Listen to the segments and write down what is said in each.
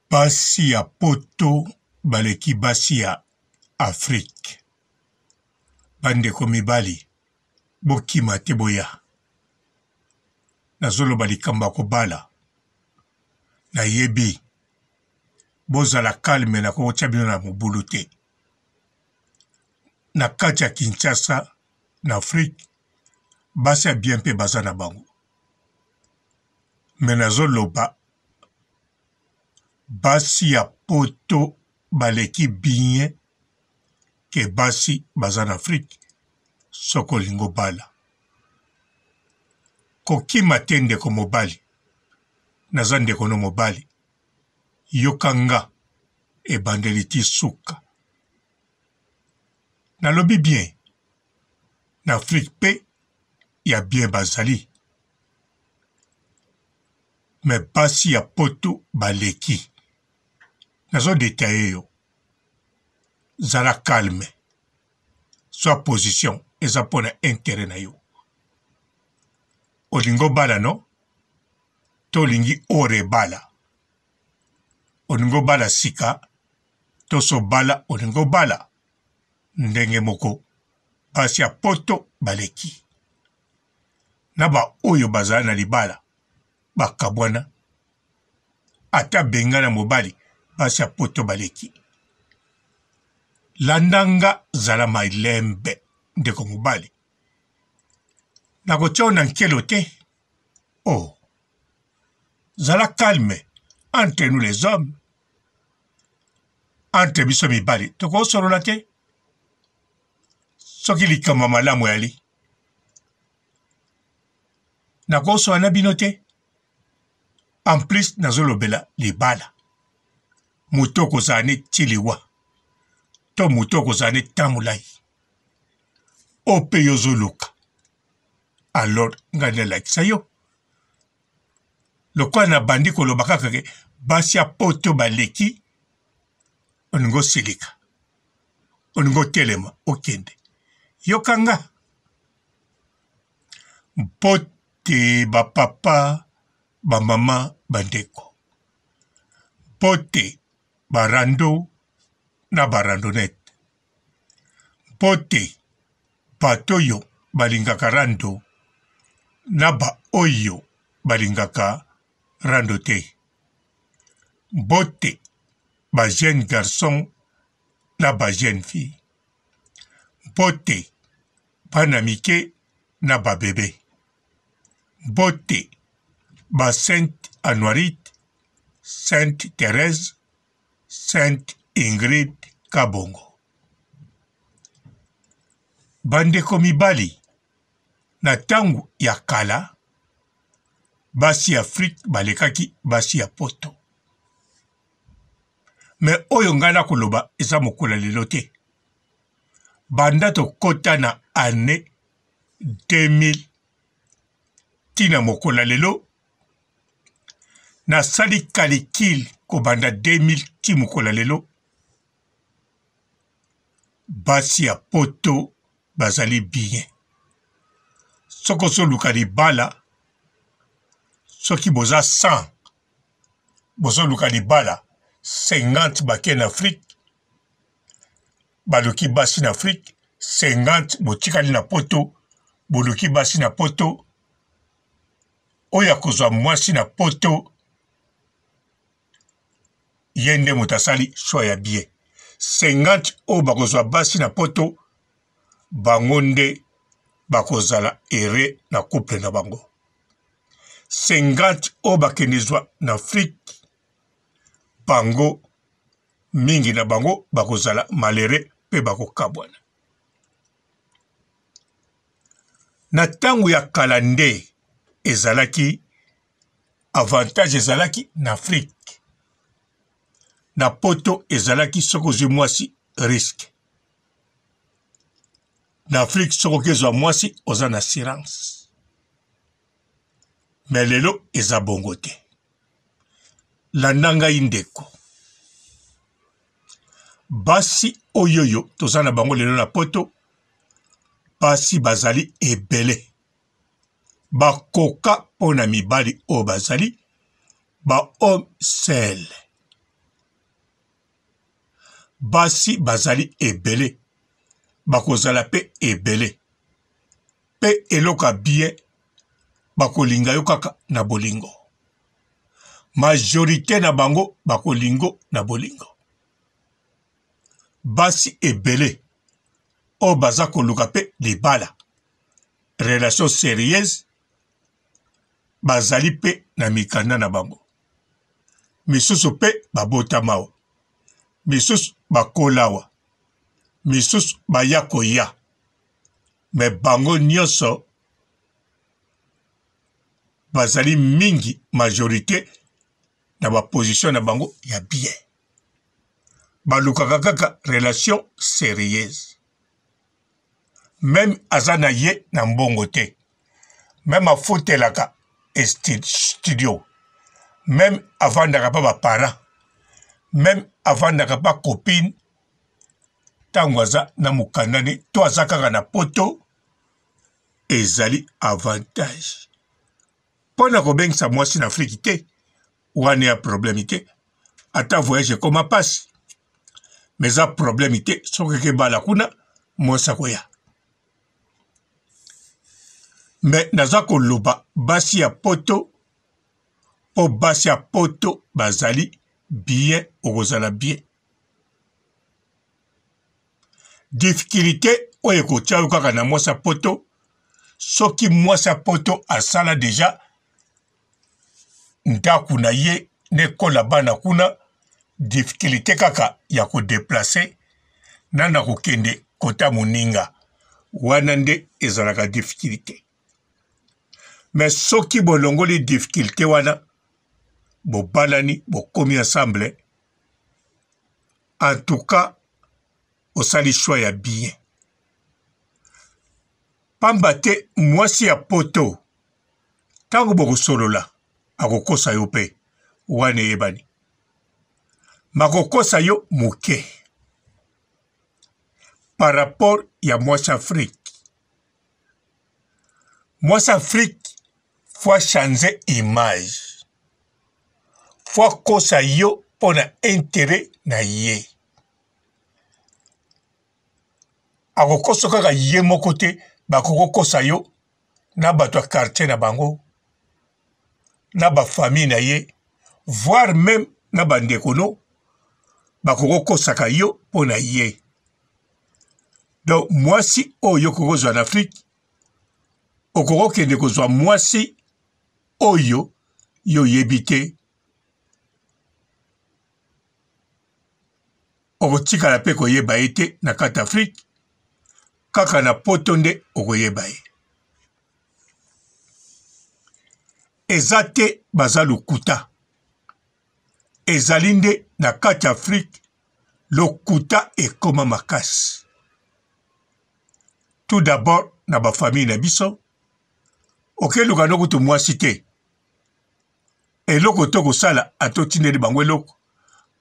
Basi ya poto baleki basi ya Afrique. Ba ndeko mibali bokima te boya. Nazoloba likambo ya kobala. Nayebi bozala calme nakotia bino na mobulu te. Na kati ya Kinshasa na Afrique basi ya bien mpe baza na bango. Mais nazoloba basi ya poto baleki bien ke basi baza na Afrique soki olingi obala. Kokima te ndeko mobali, naza ndeko no mobali, yoka nga ebandeli ti suka. Nalobi bien, na Afrique pe ya bien bazali. Mais basi ya poto baleki. Nazo detailler yo. Zala calme. Zwa position eza pona interet na yo. Olingi obala no? To olingi orebala? Olingi obala sika to so obala olingi obala? Ndenge moko basi ya poto baleki. Na ba oyo bazala na libala bakabwana ata bengana mobali basi ya poto baleki. Landa nga zala malembe ndeko mobali nakotia yo na nkelo te oh zala calme entre nous les hommes entre biso mibali tokosolola te soki likambo ya malamu yali Nakosola na bino te. En plus nazolobela libala. Moto okozala ne ti liwa to moto okozala ne temps molayi. Oyo pe yo ozoluka. Alors ngai nalakisa yo. Lokola nabandi koloba kaka ke basi ya poto baleki, olingi osilika, olingi otelema okende. Yoka nga. Mbote ba papa, ba mama, ba ndeko. Mbote ba rando na ba randonnette. Mbote bato oyo balingaka rando na ba oyo balingaka rando te. Mbote ba jeunes garçons na ba jeunes filles. Mbote bana mike na ba bebe. Mbote ba Sainte Anuarite, Sainte Therèse, Sainte Ingrid Kabongo. Bandeko mibali, na tango ya kala, basi ya Afrique balekaki basi ya poto. Mais oyo ngai nakoloba eza mokolo ya lelo te. Banda tokota na annee 2000 ti na mokolo ya lelo, nasali kalikile kobanda 2000 ti mokolo ya lelo, basi ya poto bazali bien. Soki ozoluka libala, soki boza 100 bozoluka libala, 50 bake na Afrique, baluki basi na Afrique, 50 botikali na poto, boluki basi na poto. Oyo akozwa mwasi na poto, ye nde moto asali choix ya bien. 50 oyo bakozwa basi na poto, bango nde bakozala heureux na couple na bango. 50 oyo bakende zwa na Afrique, bango mingi na bango bakozala malheureux mpe bakokabwana. Na ntango ya kala nde ezalaki avantage ezalaki na Afrique. Na poto ezalaki soki ozwi mwasi risque. Na Afrique soki okezwa mwasi oza na assurance. Mais lelo eza bongo te. Landa ngai ndeko. Basi oyoyo toza na bango lelo na poto, basi bazali ebele. Bakoka mpo na mibali oyo bazali ba homme seul. Basi bazali ebele, bakozala pe ebele. Pe eloko ya bien, bakolinga yo kaka na bolingo. Majorite na bango bakolingo na bolingo. Basi ebele oyo baza koluka pe libala, relation serieuse, bazali pe na mikanda na bango. Misusu pe babotama awa, misusu bakola awa, misusu baya koya. Mais bango nionso bazali mingi majorite na ba position na bango ya bien. Balukaka kaka relation serieuse. Meme aza na ye na mbongo te, meme afutelaka studio, meme avandaka pa ba parents, meme avandaka pa copine, ntango aza na mokanda ne to aza kaka na poto, ezali avantage mpo na kobengisa mwasi na Afriki te. Wana ya problème te, ata voyage ekoma pasi, mais eza problème te soki ekebala kuna mwasi akoya. Mais naza koloba basi ya poto, mpo basi ya poto bazali bien, okozala bien. Difficulté oyo ekotia yo kaka na mwasi ya poto, soki mwasi ya poto asala deja ndako na ye na ekola bana kuna, difficulté kaka ya kodeplace na na kokende kota moninga, wana nde ezalaka difficulté. Mais soki bolongoli difficulté wana, bobalani, bokomi ensemble, en tout cas osali choix ya bien. Pamba te mwasi ya poto ntango bokosolola akokosa yo mpe, wana eyebani, makokosa yo moke par rapport ya mwasi Afrique. Mwasi Afrique faut changer image, faut akosa yo mpo na interet na ye. Akokosa kaka ye moko te, bakokokosa yo na bato ya quartier na bango, na ba famille na ye, voire meme na bandeko no, bakokokosaka yo mpo na ye. Donc mwasi oyo okoki kozwa na Afrique, okoki kokende kozwa mwasi oyo yo oyebi te, okotikala mpe koyeba ye te na kati Afrique, kaka na poto nde okoyeba ye. Eza te baza lokuta, ezali nde na kati Afrique lokuta ekoma makasi. Tout d'abord na ba famille na biso, okeluka no kutu mwasi te, eloko to kosala ata otindeli bango eloko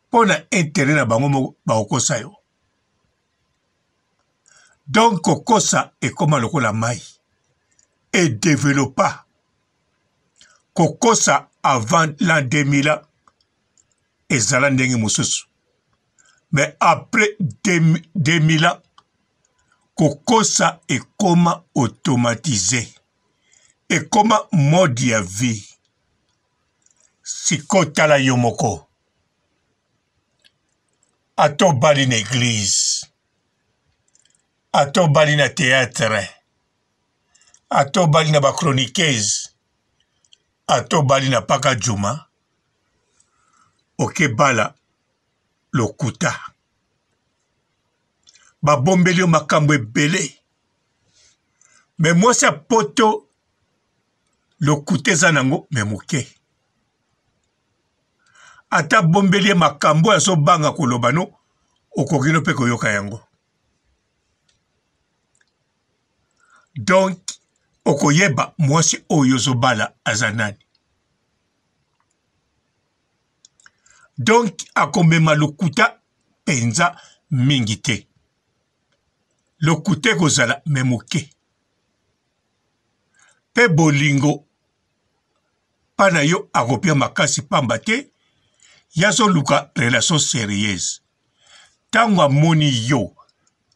mpo na interet na bango moko bakokosa yo. Donc kokosa ekoma lokola mai edevelopa kokosa avant l'an 2000 ezala ndenge mosusu, mais après 2000 ans kokosa ekoma automatise, ekoma mode ya vie. Sikoyo tala yo moko, ata obali na eglise, ata obali na theatre, ata obali na ba chroniqueuse, ata obali na paka djuma, okebala lokuta, babombeli yo makambo ebele. Me mwasi ya poto lokuta eza nango me moke, ata abombeli ye makambo oyo azobanga koloba no, okoki no mpe koyoka yango. Donc okoyeba mwasi oyo ozobala aza nani. Donc akomema lokuta mpenza mingi te, lokuta ekozala me moke. Mpe bolingo mpa na yo akopia makasi pamba te ye azoluka relation serieuse. Ntango amoni yo,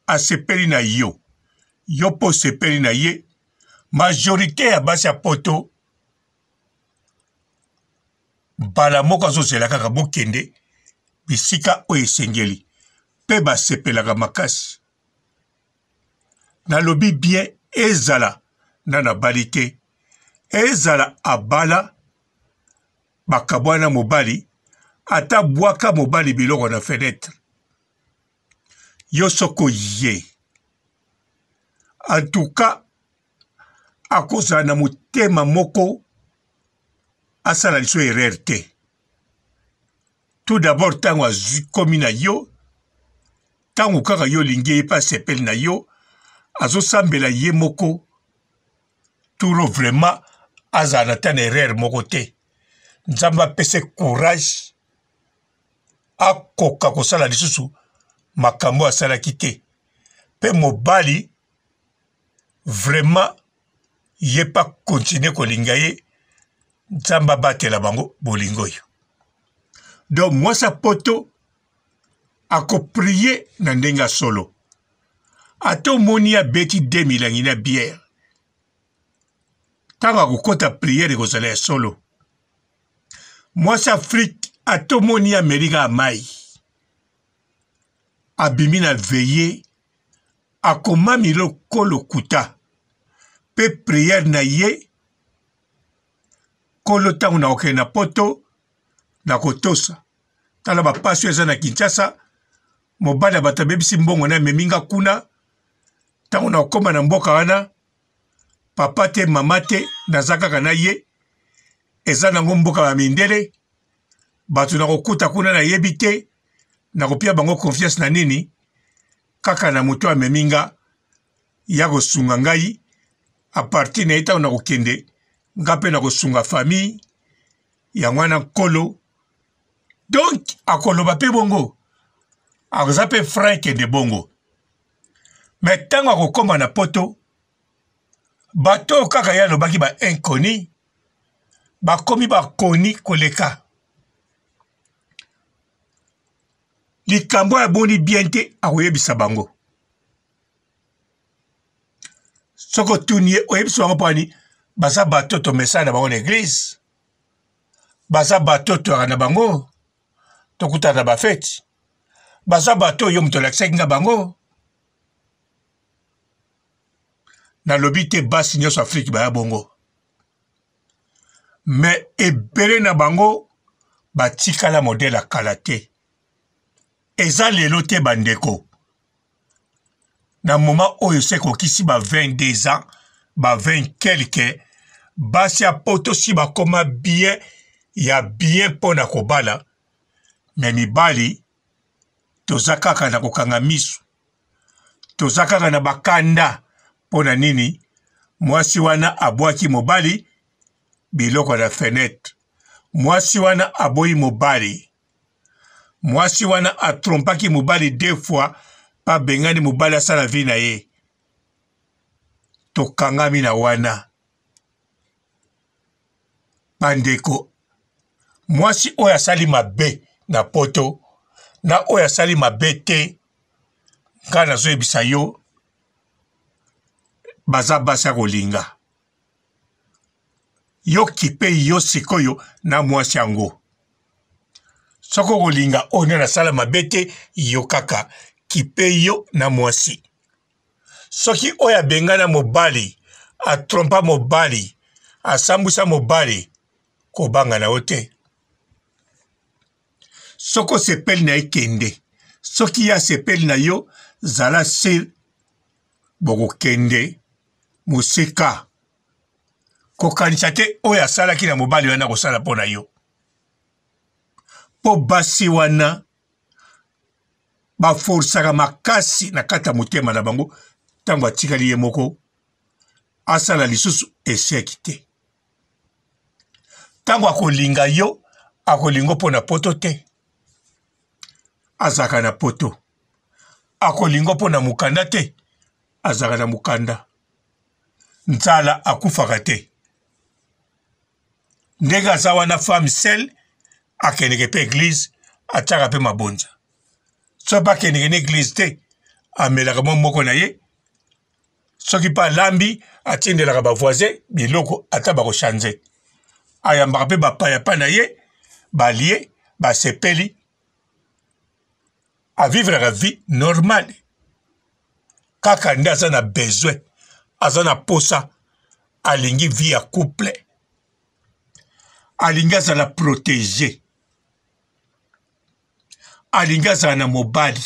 asepeli na yo, yo mpe osepeli na ye, majorite ya basi ya poto mbala moko azozela kaka bokende bisika oyo esengeli mpe basepelaka makasi. Nalobi bien ezala nanu abali te, ezala abala bakabwana mobali ata bwaka mobali biloko na fenetre yo soko ye en tout cas akozala na motema moko asala liso erreur te. Tout d'abord ntango akomi na yo, ntango kaka yo olingi ye mpe asepeli na yo, azosambela ye moko turo vraiment azala na ta na erreur moko te. Nzambe apese courage akoka kosala lisusu makambo asalaki te. Mpe mobali vraiment ye mpe akontinue kolinga ye. Nzambe abatela bango bolingo oyo. Donc mwasi ya poto akoprie na ndenge ya solo. Ata omoni abeti de milangi na bière, ntango akokota priere ekozala ya solo. Mwasi Afrique ata omoni ameli kaka mai, abimi na veye, akomami loko lokuta mpe priere na ye Nkolo ntango nakokende na poto nakotosa. Tala bapasi oyo eza na Kinshasa, mobali ya bato abebisi mbongo na amemi nga kuna. Ntango nakokoma na mboka wana, papa te mama te, naza kaka na ye. Eza nango mboka ya mindele, bato nakokuta kuna nayebi te, nakopia bango confiance na nini? Kaka na moto amemi nga ya kosunga ngai a partir na ye ntango nakokende nga mpe nakosunga famille yango wana nkolo. Donc akoloba mpe bongo, aza mpe franc ekende bongo. Me ntango akokoma na poto, bato oyo kaka ye alobaki ba inconnu bakomi bakoni koleka. Likambo oyo aboni bien te akoyebisa bango. Soki otuni ye oyebisi bango mpo nini, baza bato tomesana na bango na eglise, baza bato toyaka na bango, tokutana na bafeti, baza bato oyo moto alakisaki nga bango. Nalobi te basi nyonso Afrike baya bongo, me ebele na bango batikala modele ya kala te. Eza lelo te bandeko, na moment oyo se ekokisi ba 22 ans ba 20 quelque, basi ya poto si bakoma bien ya bien mpo na kobala, me mibali toza kaka na kokanga misu, toza kaka na bakanda. Mpo na nini? Mwasi wana abwaki mobali biloko na fenetre, mwasi wana aboyi mobali, mwasi wana atrompaki mobali deux fois mpe abengani mobali asala vie na ye. Tokangami na wana bandeko. Mwasi oyo asali mabe na poto na oyo asali mabe te, ngai nazoyebisa yo baza basi ya kolinga. Yo kipe yo sikoyo na mwasi yango, soki okolinga oyo nde nasala mabe te, yo kaka kipe yo na mwasi. Soki oyo abengana mobali, atrompa mobali, asambwisa mobali, kobanga na yo te. Soki osepeli na ye kende, soki ye asepeli na yo zala sur bokokende mosika. Kokanisa te oyo asalaki na mobali wana akosala mpo na yo, mpo basi wana baforsaka makasi na kati ya motema na bango. Ntango atikali ye moko asala lisusu eseki te. Ntango akolinga yo, akolinga mpo na poto te, azalaka na poto. Akolinga mpo na mokanda te, azalaka na mokanda. Nzala akufaka te. Ndenge aza wana femme seule, akendeke mpe eglise, atiaka mpe mabonza. Soki mpe akendeke na eglise te, amelaka mwa moko na ye. Soki mpe alambi, atindelaka ba voisin biloko ata bakochange. Ayambaka mpe bapaya pa na ye, balie, basepeli. Avivraka vie normale. Kaka nde aza na besoin, aza na posa, alingi vie ya couple. Alingi azala protege. Alingi azala na mobali.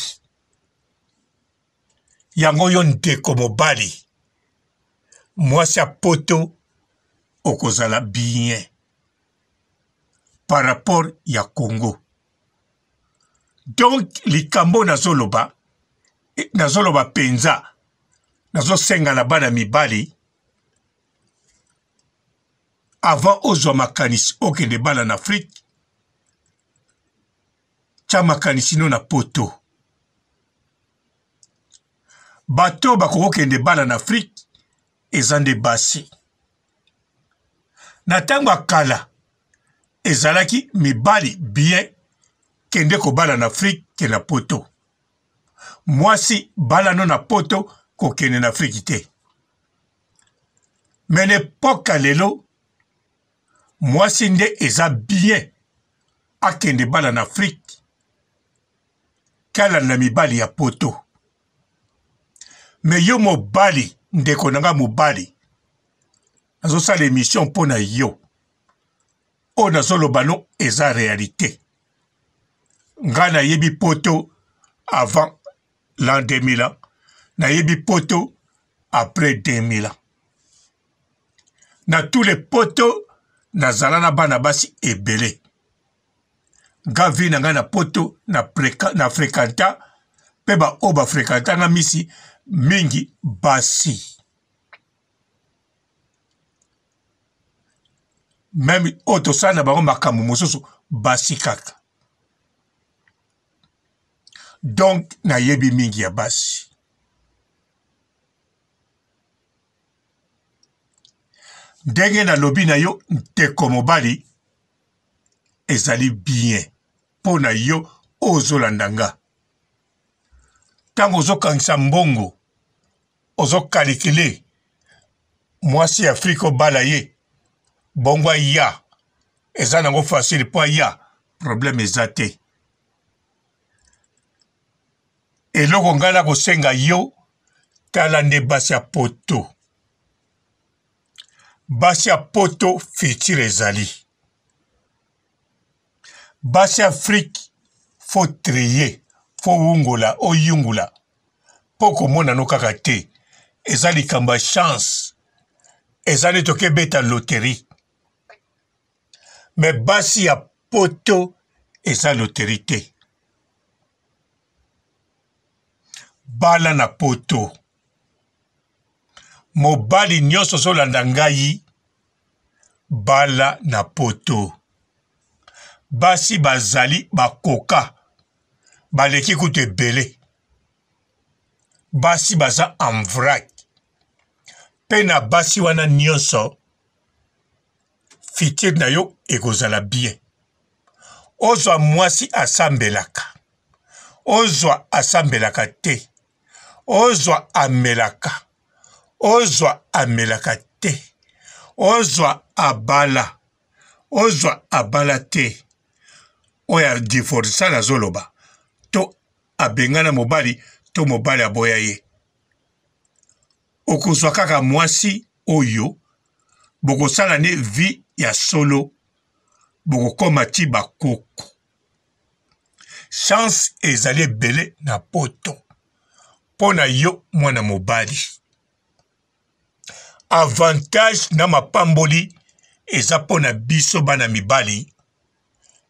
Yango yo ndeko mobali, mwasi ya poto okozala bien par rapport ya Congo. Donc likambo nazoloba, nazoloba penza, nazosenga na bana mibali avant ozwa makanisi okende bala na Afrique, tya makanisi no na poto. Bato bakokokende bala na Afrique eza nde basi. Na ntango ya kala ezalaki mibali bien kende kobala na Afrique ke na poto. Mwasi bala no na poto kokende na Afrique te. Mais na epoque ya lelo mwasi nde eza bien akende bala na Afrique kalanda mibali ya poto. Mais yo mobali, ndeko na nga mobali, nazosala emission mpo na yo. Oyo nazoloba no eza realite. Nga nayebi poto avant l'an 2000 ans, nayebi poto après 2000 ans. Na tous les poto nazala na bana basi ebele. Nga vie na nga na poto na, preka, na frekanta mpe baoyo bafrekanta nga misi mingi basi. Meme oyo tosala na bango makambo mosusu basi kaka. Donc nayebi mingi ya basi. Ndenge nalobi na yo ndeko mobali ezali bien mpo na yo oyo ozolanda nga. Ntango ozokangisa mbongo, ozokalikile mwasi ya Afrika obala ye, bongo aya, eza nango facile mpo aya, problème eza te. Eloko ngai nakosenga yo, tala nde basi ya poto. Basi ya poto futur ezali. Basi ya Afrique faut trier, faut wungola, oyungula po komona no kaka te. Eza likambo ya chance. Eza neti okebeta loterie. Mais basi ya poto eza loterie te. Bala na poto. Mobali nyonso ozolanda ngai, bala na poto. Basi bazali bakoka, baleki kutu ebele. Basi baza en vrac. Pe na basi wana nyonso, futur na yo ekozala bien. Ozwa mwasi asambelaka, ozwa asambelaka te, ozwa amelaka, ozwa amelaka te, ozwa abala, ozwa abala te. Oyo adivorsa nazoloba, to abengana mobali to mobali aboya ye. Okozwa kaka mwasi oyo bokosala ne vie ya solo, bokokoma ti bakoko. Chance ezali ebele na poto mpo na yo mwana mobali. Avantage na mapamboli eza mpo na biso bana mibali.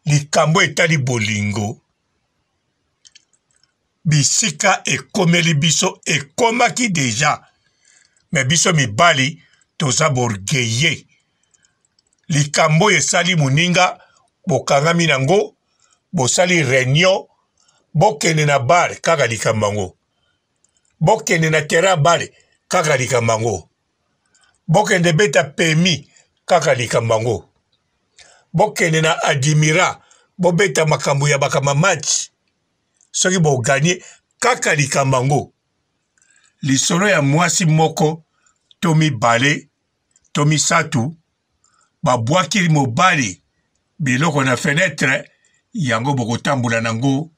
Likambo etali bolingo, bisika ekomeli biso ekomaki deja, me biso mibali toza borgeye. Likambo oyo esali moninga, bokangami nango, bosali reunion, bokende na bar kaka likambo yango, bokende na terrain bale kaka likambo yango, bokende beta pemi kaka likambo yango, bokende na adimira bobeta makambo ya bakama match. Soki boganye kaka likambo yango, lisolo ya mwasi moko to mibale to misato babwaki mobali biloko na fenetre, yango bokotambola nango,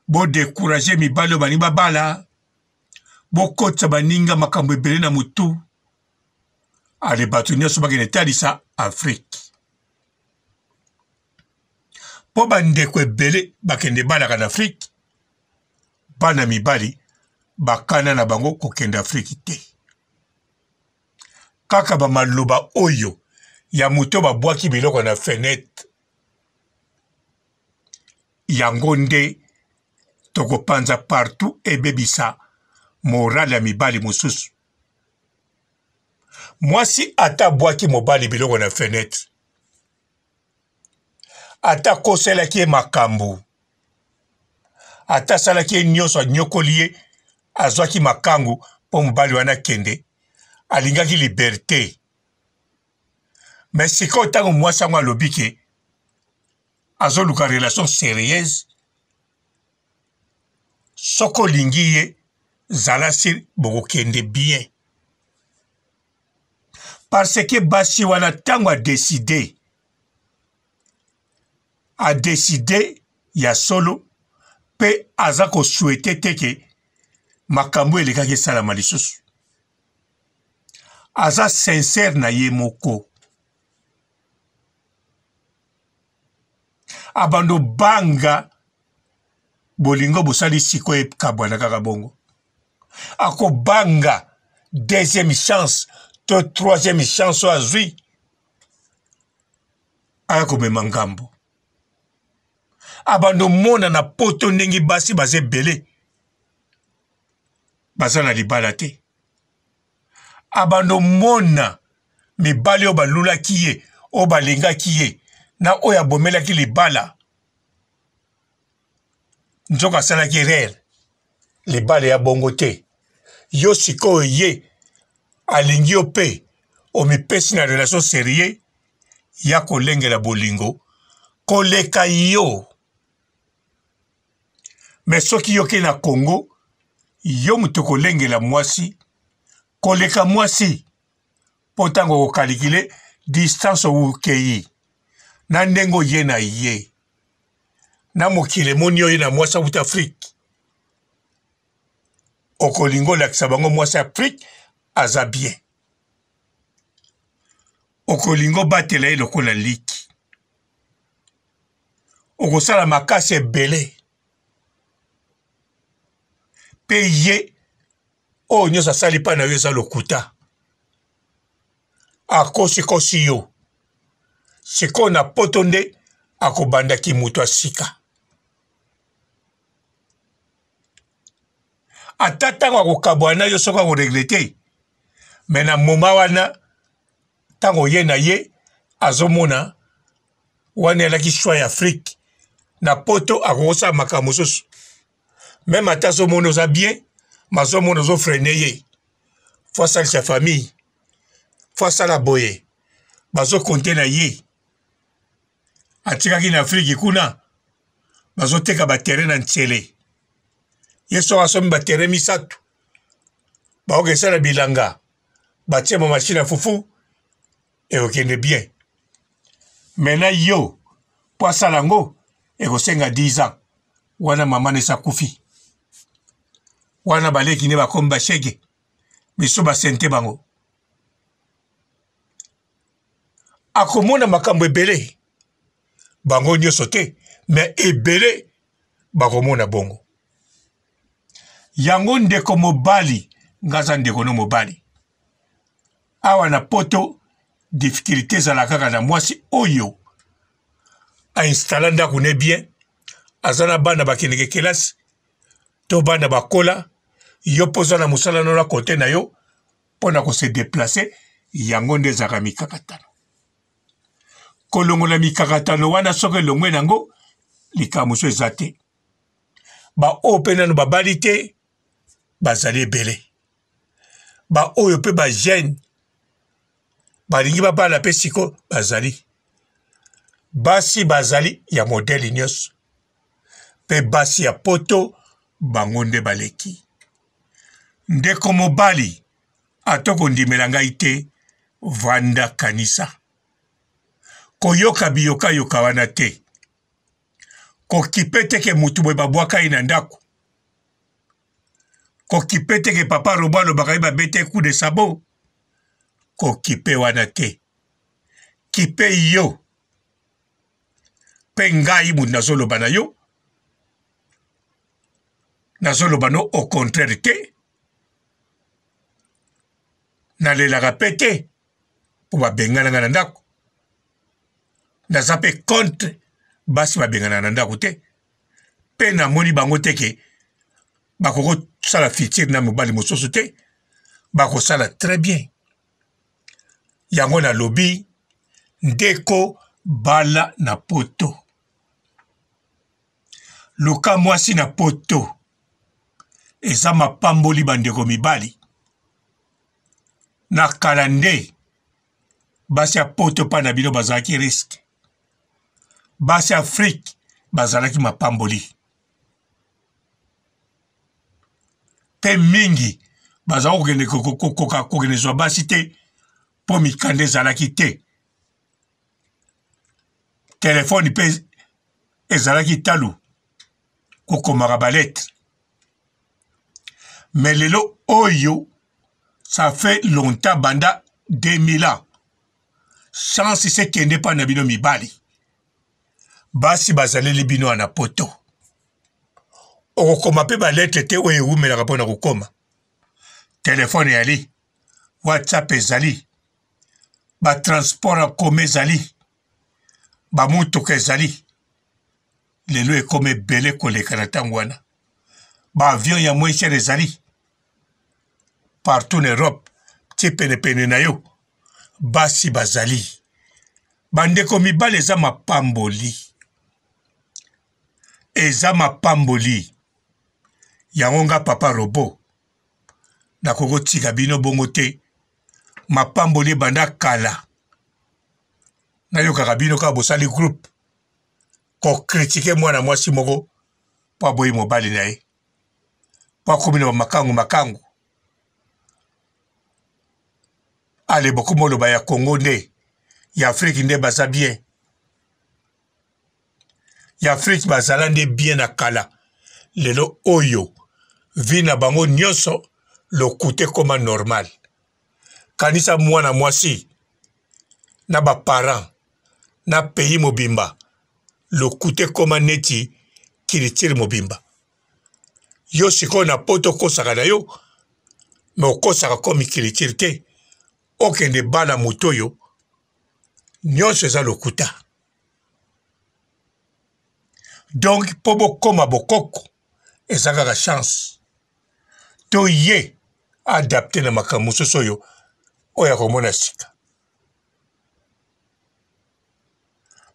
bodecourage mibali oyo balingi babala, bokotisa baninga makambo ebele na motu. Ale bato nyonso bakende talisa Afrike mpo bandeko ebele bakende balaka na Afrike, bana mibali bakana na bango kokende Afrike te. Kaka ba maloba oyo ya moto babwaki biloko na fenetre, yango nde tokopanza partout, ebebisa morale ya mibali mosusu. Mwasi ata abwaki mobali biloko na fenetre, ata akoselaki ye makambo, ata asalaki ye nyonso, anyokoli ye, azwaki makangu mpo mobali wana akende, alingaki liberte. Me sikoyo ntango mwasi yango alobi ke azoluka relation serieuse, soki olingi ye zala sur bokokende bien, parce que basi wana ntango adeside, adeside ya solo mpe aza kosuete te ke makambo elekaki esalama lisusu, aza sincere na ye moko, abando banga bolingo bosali sikoyo ekabwana kaka bongo, akobanga deuxième chance to troisième chance oyo azwi aya komema ngambo. Abando mona na poto ndenge basi baza ebele baza na libala te, abando mona mibali oyo balulaki ye, oyo balingaki ye, na oyo abomelaki libala, nzoka asalaki erreur, libala ya bongo te. Yo sikoyo ye alingi yo mpe omipesi na relation serieux ya kolengela bolingo koleka yo. Me soki yo ke na Congo, yo moto okolengela mwasi koleka mwasi, mpo ntango okokalikile distance okei na ndenge oye na ye na mokili, emoni yo ye na mwasi awuta Afrike, okolinga olakisa bango mwasi Afrike aza bien, okolinga obatela ye lokola liki, okosala makasi ebele mpe ye oyo nyonso asali mpa na yo eza lokuta, akosikosi yo. Sikoyo na poto nde akobanda kimoto ya sika, ata ntango akokabwana na yo soki akoregrete, me na moma wana ntango ye na ye azomona wana elaki choix ya Afrique, na poto akokosala makambo mosusu. Meme ata azomona oza bien, mazomona ozofrene ye, fo asalisa famille, fo asala boye, bazokonte na ye. Atikaki na Afriki kuna bazoteka baterrain na ntsele, ye soki asombi baterrain misato baokesala bilanga, batie ma machine ya fufu, ekokende bien. Maintenant yo mpo asala yango ekosenga 10 ans, wana mama nesi akufi, wana baleki nde bakomi bashege, miso basente bango, akomona makambo ebele, bango nyonso te me ebele bakomona bongo. Yango ndeko mobali, nga aza ndeko no mobali awa na poto, difficulté ezala kaka na mwasi oyo ainstalla ndako ne bien, aza na bana bakendeke kelasi to bana bakola, yo mpo oza na mosala no na kote na yo mpo na kose deplacer, yango nde ezalaka mikakatano. Kolongola mikakatano wana, soki elongwe nango, likambo mosusu eza te. Baoyo mpe nano babali te bazali ebele, baoyo mpe bajeune balingi babala mpe siko bazali, basi bazali ya modele nyonso. Mpe basi ya poto bango nde baleki. Ndeko mobali, ata okondimela ngai te, vanda kanisa. Koyoka biyokayoka wana te. Kokipe te ke motu boye babwaka ye na ndako. Kokipe te ke papa Robo alobaka ye babeta ye coup de sabot. Kokipe wana te. Kipe yo. Mpe ngai moto nazoloba na yo, nazoloba no au contraire te. Nalelaka mpe te mpo babengana ngai na ndako. Naza mpe contre basi babengana na ndako te. Mpe namoni bango te ke bakoki kosala futur na mobali mosusu te, bakosala très bien. Yango nalobi ndeko bala na poto, luka mwasi na poto, eza mapamboli bandeko mibali. Na kala nde basi ya poto mpa na bino bazalaki riske, basi ya Afrique bazalaki mapamboli. Mpe mingi bazalaki kokende kokoka kokende zwa basi te mpo mikanda ezalaki te, telefone mpe ezalaki talo kokomaka baletre. Mais lelo oyo ça fait longtemps, banda 2000 ans, chance sekende mpa na bino mibali, basi bazaleli bino na poto. Okokoma mpe baletre te oyo ewumelaka mpo na kokoma. Telefone eyali, WhatsApp ezali, batransport ya koma ezali, bamotuka ezali. Lelo ekoma ebele koleka na ntango wana. Baavion ya moins cher ezali partout na Europe, ti penepene na yo basi bazali. Bandeko mibali, eza mapamboli, eza mapamboli. Yango nga papa Robot nakoki kotika bino bongo te. Mapamboli ebanda kala, nayokaka bino kaka bosali groupe kokritike mwana mwasi moko mpo aboyi mobali na ye, mpo akomi na bamakangu makangu. Ale bokomi oloba ya Congo nde ya Afrique nde baza bien, ya Afrique bazala nde bien na kala. Lelo oyo vie na bango nyonso lokuta ekoma normal. Kanisa mwana mwasi na ba parents na pays mobimba, lokuta ekoma neti culture mobimba. Yo sikoyo na poto okosaka na yo, me okosaka komi culture te. Okende bala moto oyo nyonso eza lokuta. Donc mpo bokoma bokoko eza kaka chance to ye adapte na makambo mosusu oyo oyo akomona sika.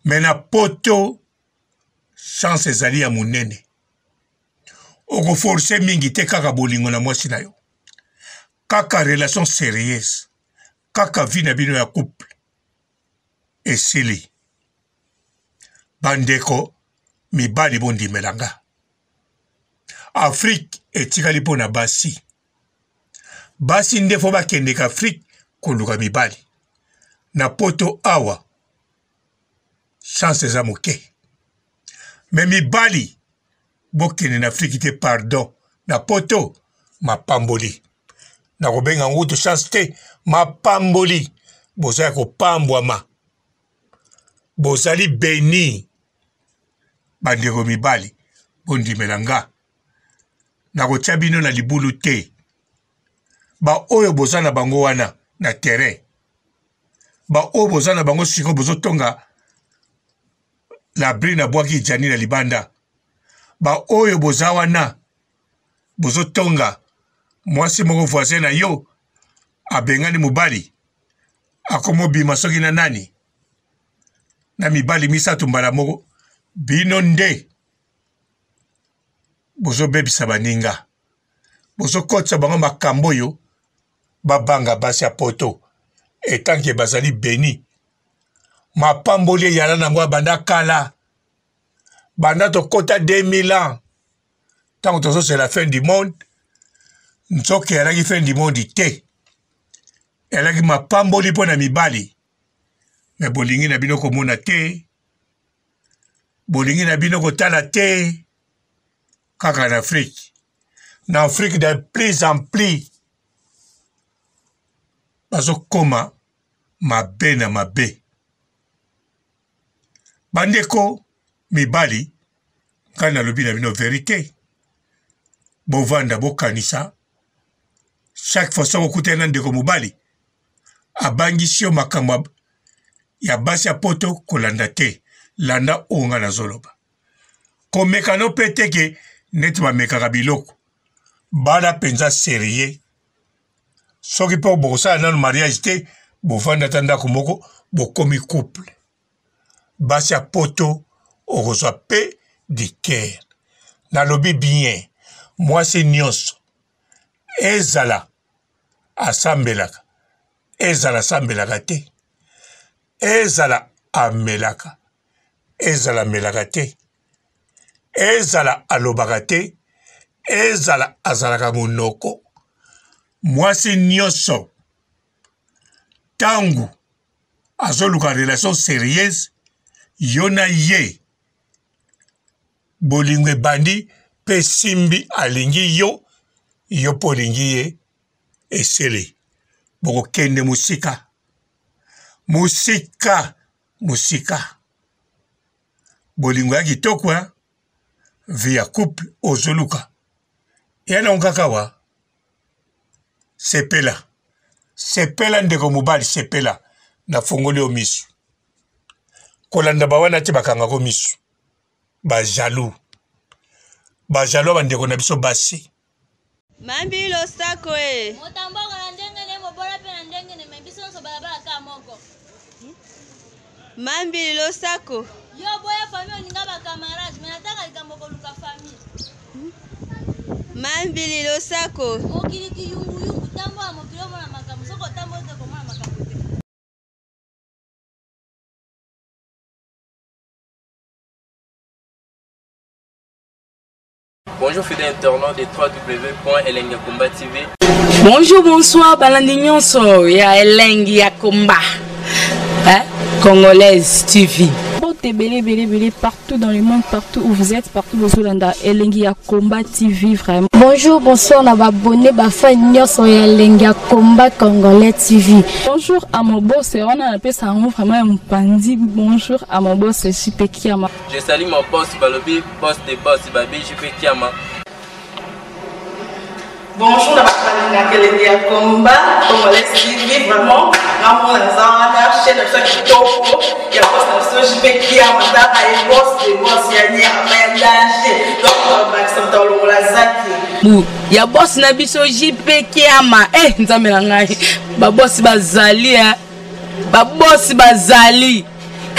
Me na poto chance ezali ya monene, okoforce mingi te, kaka bolingo na mwasi na yo, kaka relation sérieuse, kaka vie na bino ya couple esili. Bandeko mibali, bondimela nga, Afrique etikali mpo na basi. Basi nde fo bakendeka Afrique koluka mibali. Na poto awa chance eza moke, me mibali bokende na Afrique te, pardon. Na poto mapamboli, nakobenga ngutu chance te, mapamboli. Boza ya kopambwama, bozali beni. Bandeko mibali, bondimela nga, nakotia bino na libulu te. Baoyo boza na bango wana na terrain, baoyo boza na bango sikoyo bozotonga labri na bwaki jani na libanda, baoyo boza wana bozotonga mwasi moko voisin na yo abengani mobali, akomobima soki na nani na mibali misato mbala moko. Bino nde bozobebisa baninga, bozokotisa bango makambo oyo babanga basi ya poto etanke bazali beni. Mapamboli eyala nango abanda kala. Banda tokota 2000 ans ntango tozozela fin du monde, nzoka eyalaki fin du monde te, eyalaki mapamboli mpo na mibali. Me bolingi na bino komona te, bolingi na bino kotala te, kaka na Afrique. Na Afrique de plus en plus bazokoma mabe na mabe. Bandeko mibali, ngai nalobi na bino verite, bovanda bokanisa chaque fois soki okutani na ndeko mobali abangisi yo makambo ya basi ya poto, kolanda te, landa oyo ngai nazoloba. Komeka no mpe te ke neti bamekaka biloko, bala mpenza serieux. Soki mpe bokosala nanu mariage te, bovanda ata ndako moko, bokomi couple. Basi ya poto okozwa mpe diker. Nalobi bien, mwasi nyonso ezala asambelaka, ezala asambelaka te, ezala amelaka, ezala amelaka te, ezala alobaka te, ezala azalaka monoko, mwasi nyonso ntango azoluka relation serieuse, yo na ye bolingo ebandi mpe esimbi, alingi yo, yo mpe olingi ye, esili, bokokende mosika mosika mosika. Bolingo ya kitoko hein? Vie ya couple ozoluka ya nango kaka wa sepela sepela ndeko mobali sepela, nafongoli yo misu, kolanda bawana te, bakangako misu, ba jaloux, ba jaloux ya bandeko na biso basi. Mambi losako e. Motambongo na ndenge ne mobola pe na ndenge ne me biso nyonso balabala kaka moko. Mambi losako. Yo boya famille olinga ba camarades mais natanga likambo koluka famille. Mambi losako. Mokili kiyunguyungu, tambola mokili omona makambo, soki otambola te okomona makambo te. Bonjour fidèles internautes de www.elengiyakomba TV. Bonjour, bonsoir, balandi nyonso ya Elengi ya Komba. Hein? Congolaise TV. Mbote ebele ebele ebele partout dans le monde, partout où vous êtes, partout bozolanda Elengi ya Komba TV vraiment. Bonjour, bonsoir na ba abonné ba fan nyonso ya Elengi ya Komba Congolais TV. Bonjour à mon boss, wana napesa yango vraiment ya mopanzi. Bonjour à mon boss JP Kiama. Je salue mon boss Balobi, boss de boss Babi JP Kiama. Bonjour na bato balingaka Elengi ya Komba Congolais TV, vraiment ngamona naza wana chaîne na biso ya kitoko ya boss na biso JP Kiama, tala ye boss de boss ya nyama ya danger, donc bakisa moto alongola zaki bu ya boss na biso JP Kiama. Eh, nzambe na ngai, ba boss bazali eh. Ba boss bazali.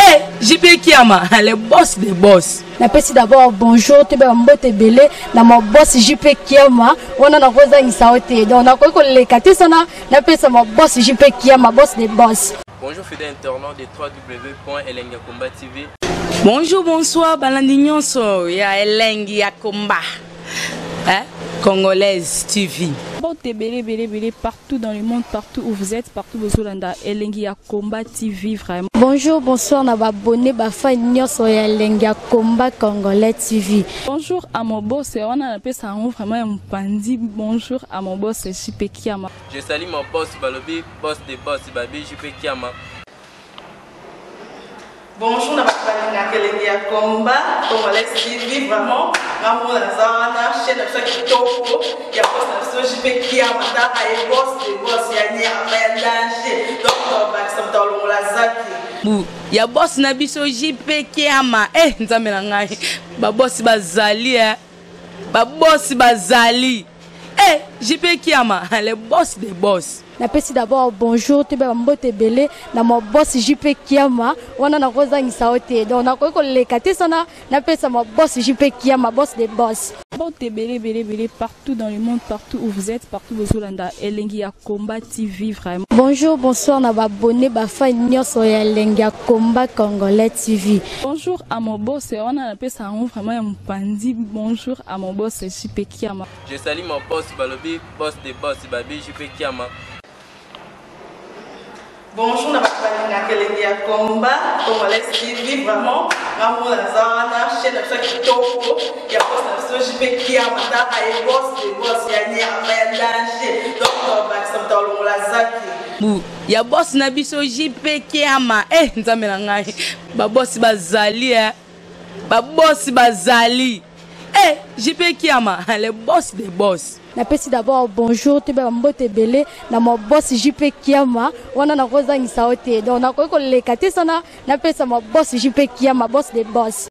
Eh, JP Kiama, le boss des boss. Napesi d'abord bonjour toyeba mbote ebele na ma boss JP Kiama, wana nakozangisa yo te, donc nakoki koleka te sana napesa ma boss JP Kiama, boss des boss. Bonjour fidèles internautes de www.elengiyakomba TV. Bonjour, bonsoir, balandi nyonso ya Elengi ya Komba. Hein? Congolaise TV. Mbote ebele ebele ebele partout dans le monde, partout où vous êtes, partout bozolanda Elengi ya Komba TV vraiment. Bonjour, bonsoir na ba abonné ba fan nyonso ya Elengi ya Komba Congolais TV. Bonjour à mon boss, wana napesa yango vraiment ya mopanzi. Bonjour à mon boss JP Kiama. Je salue mon boss Balobi, boss de boss Babi JP Kiama. Bonjour na bato balingaka Elengi ya Komba Congolais TV, vraiment ngamona naza wana chaîne na biso ya kitoko ya boss na biso JP Kiama, tala ye boss de boss ya nyama ya danger, donc bakisa moto alongola zaki bu ya boss na biso JP Kiama. Eh, nzambe na ngai, ba boss bazali eh. Ba boss bazali. Eh, JP Kiama, le boss des boss. Napesi d'abord bonjour toyeba bambote ebele na ma boss JP Kiama wana nakozangisa yo te donc nakoki koleka te sana napesa ma boss JP Kiama boss de boss. Mbote ebele ebele ebele partout dans le monde, partout où vous êtes, partout bozolanda Elengi ya Combat TV vraiment. Bonjour, bonsoir na ba abonné ba fan nyonso ya Elengi ya Combat Congolais TV. Bonjour à mon boss, wana napesa yango vraiment ya mopanzi. Bonjour à mon boss JP Kiama. Je salue mon boss balobi boss de boss babi JP Kiama. Bonjour na bato balingaka elengi ya combat congolais TV vraiment nga mona naza wana chaîne na biso ya kitoko ya boss na biso JP Kiama taka ye boss de boss ya nyama ya danger donc tobakisa moto alongola zaki bu ya boss na biso JP Kiama eh nzambe na ngai ba boss bazali eh ba boss bazali eh JP Kiama le boss des boss. Napesi d'abord bonjour toyeba bambote ebele na ma boss JP Kiama wana nakozangisa yo te donc nakoki koleka te sana napesa ma boss JP Kiama boss de boss.